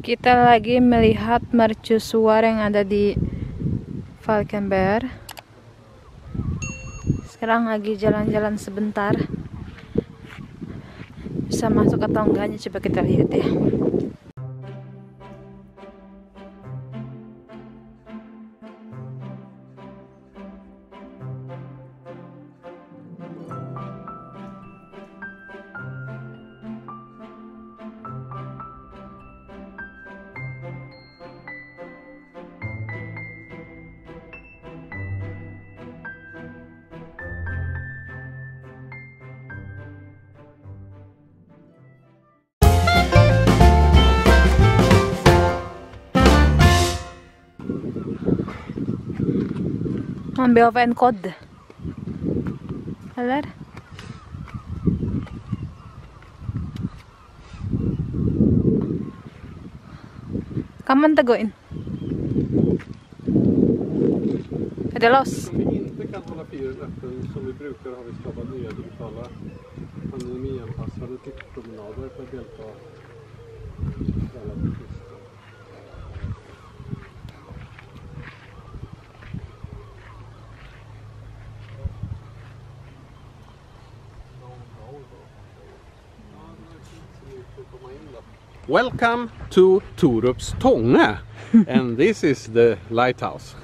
Kita lagi melihat mercusuar yang ada di Valkenberg. Sekarang lagi jalan-jalan sebentar. Bisa masuk atau enggaknya coba kita lihat ya. Ambil kode. Eller? Kaman tagoin. Är det loss? Om vi inte kan hålla fyren öppen som vi brukar har vi skapat nya digitala pandemianpassade tidspromenader för att delta alla turister. Welcome to Torups Tånge, and this is the lighthouse.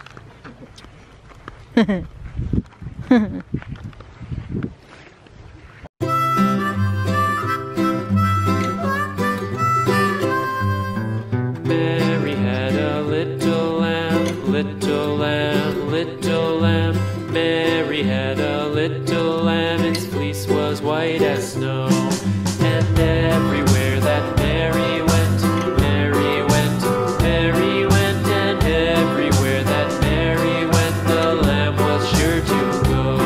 Mary had a little lamb, little lamb, little lamb. Mary had a little lamb, its fleece was white as snow. And everywhere that Mary went, Mary went, Mary went. And everywhere that Mary went, the lamb was sure to go.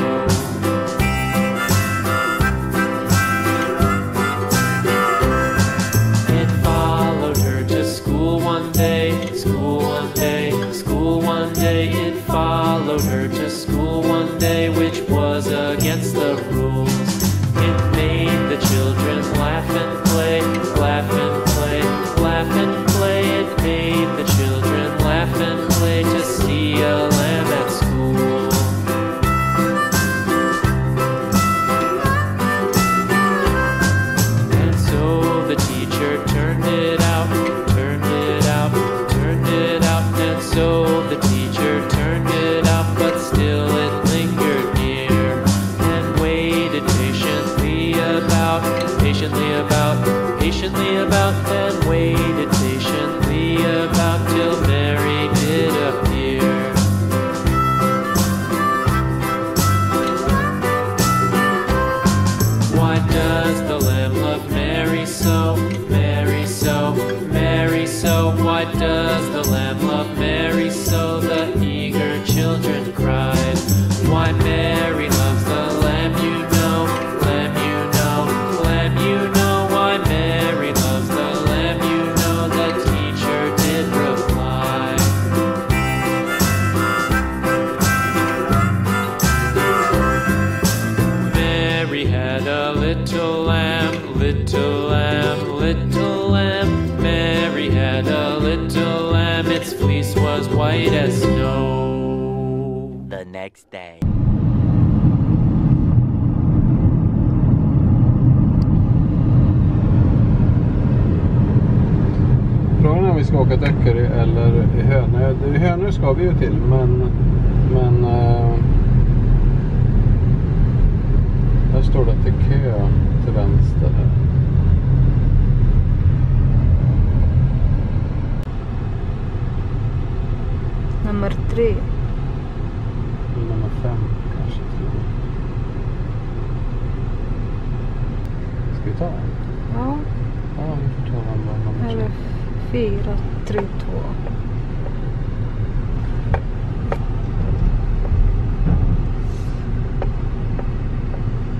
It followed her to school one day, school one day, school one day. It followed her to school one day, which was against the rules. It made the children laugh and play, laugh and play, laugh and play. It made the children laugh and play to see a lamb at school. And so the teacher turned it out, turned it out, turned it out. And so the teacher turned it out, but still it lingered near and waited patiently about, patiently about, patiently about, and waited patiently about till Mary did appear. Why does the lamb love Mary so, Mary so, Mary so? Why does the lamb love Mary so? The eager children cried. Why Mary loves the lamb, you know, lamb, you know, lamb, you know. Why Mary loves the lamb, you know, the teacher did reply. Mary had a little lamb, little lamb, little lamb. Mary had a little lamb, its fleece was white as snow. The next day. Frågan är om vi ska åka till Öckerö eller i Hönö. I Hönö ska vi ju till, men här står det att det är kö till vänster här. Nummer 3. Nummer 5 kanske till. Ska vi ta den? Ja, Ja, vi får ta den då. Nummer eller 4, 3, 2.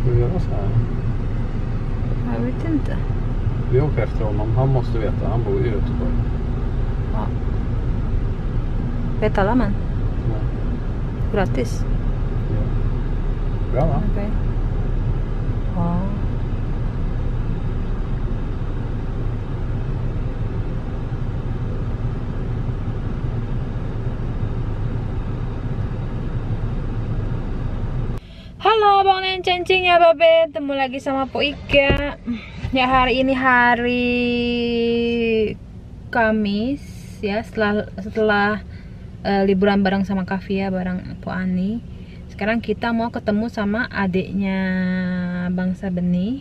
Ska vi göra så här? Jag vet inte. Vi åker efter honom. Han måste veta. Han bor i Göteborg. Ja. Vet alla men? Ja. Gratis. Ja. Bra va? Okej. Ja. 1 bangunin cacing ya Babe. Temu lagi sama Po Ika. Ya hari ini hari Kamis ya, setelah liburan bareng sama Kavia bareng Po Ani. Sekarang kita mau ketemu sama adiknya Bangsa Benih.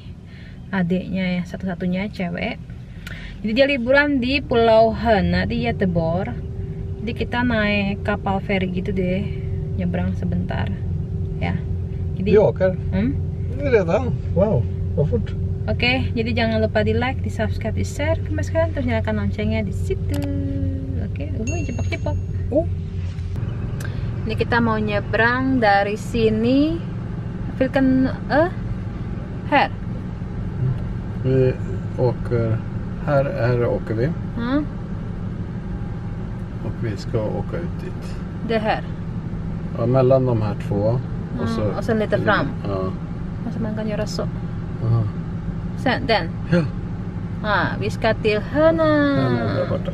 Adiknya ya, satu-satunya cewek. Jadi dia liburan di Pulau Hana di Göteborg. Jadi kita naik kapal feri gitu deh, nyebrang sebentar ya. Jadi Vi åker. Redan? Wow, vad fort. Oke, jadi jangan lupa di like, di subscribe, di share, kembali terus nyalakan loncengnya di situ. Oke, cepat-cepat. Ini kita mau nyebrang dari sini. Vilken här. Vi åker, här åker vi. Och vi ska åka ut dit. Det här. Ja, mellan de här två. Och sen lite fram. Ja. Alltså man kan göra så. Aha. Sen den. Ja. Vi ska till Hana. Den där borta.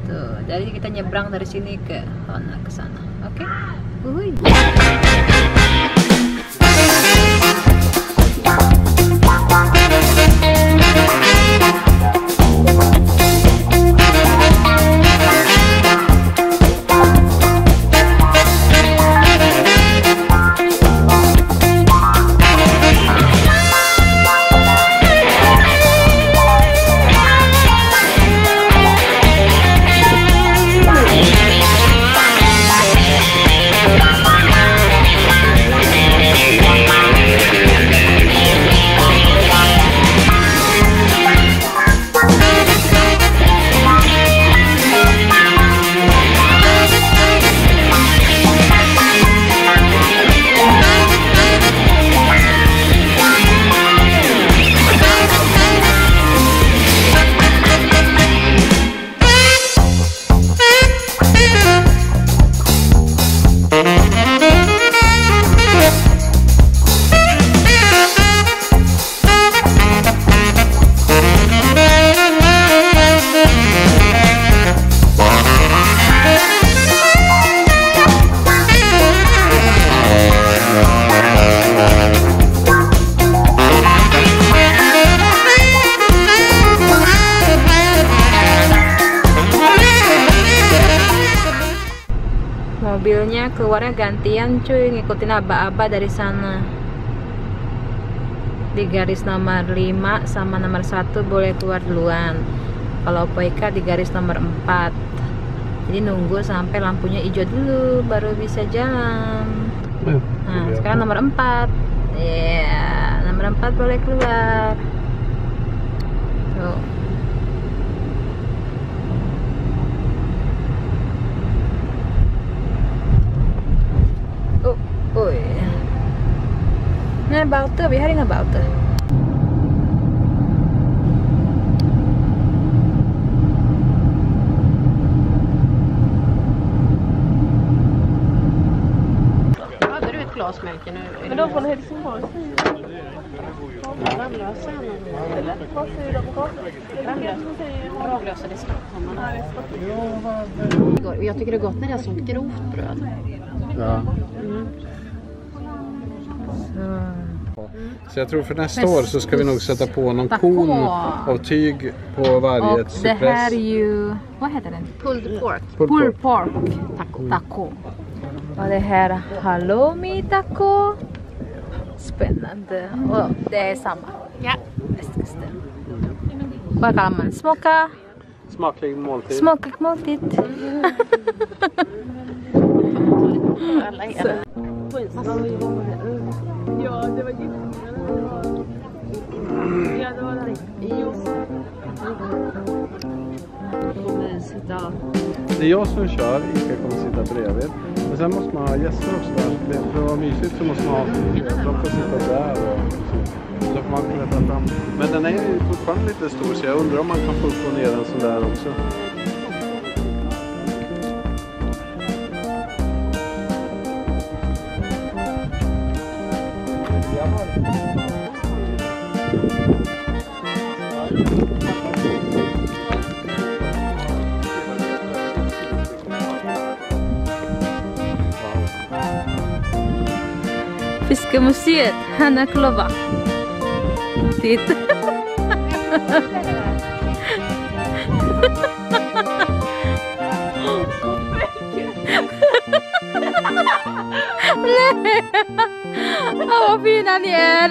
Tuh, jadi kita nyebrang dari sini ke Hana ke sana. Oke. Mobilnya keluarnya gantian cuy, ngikutin aba-aba dari sana. Di garis nomor 5 sama nomor 1 boleh keluar duluan. Kalau Poika di garis nomor 4. Jadi nunggu sampai lampunya hijau dulu baru bisa jalan. Nah, sekarang nomor 4. Ya, nomor 4 boleh keluar. Tuh. Oj. Nej, Bauta. Vi har inga Bauta. Hade du ett glas mjölk nu? Men de från Helsingborg. Ramlösa eller? Vad säger de? Ramlösa, det är Stockholm. Jag tycker det är gott när det är sånt grovt bröd. Ja. Så jag tror för nästa år så ska vi nog sätta på någon kon av tyg på varje Och det cypress. här är ju, vad heter den? Pulled pork. Pulled pork. Taco. Och det här halloumi taco. Spännande. Och det är samma. Ja. Vad kallar man? Smoka. Smaklig måltid. Smaklig måltid. Alla är Ja, det var jättemycket. Ja, det var det. Det är jag som kör, Ika kommer sitta bredvid. Men sen måste man ha gäster också där. För att vara mysigt så måste man ha, de får sitta där och så får man klättra fram. Men den är ju fortfarande lite stor så jag undrar om man kan få upp och ner en sån där också. Fiskemuseet, Hanna Klova. Titta. Nej! Vad fina ni är!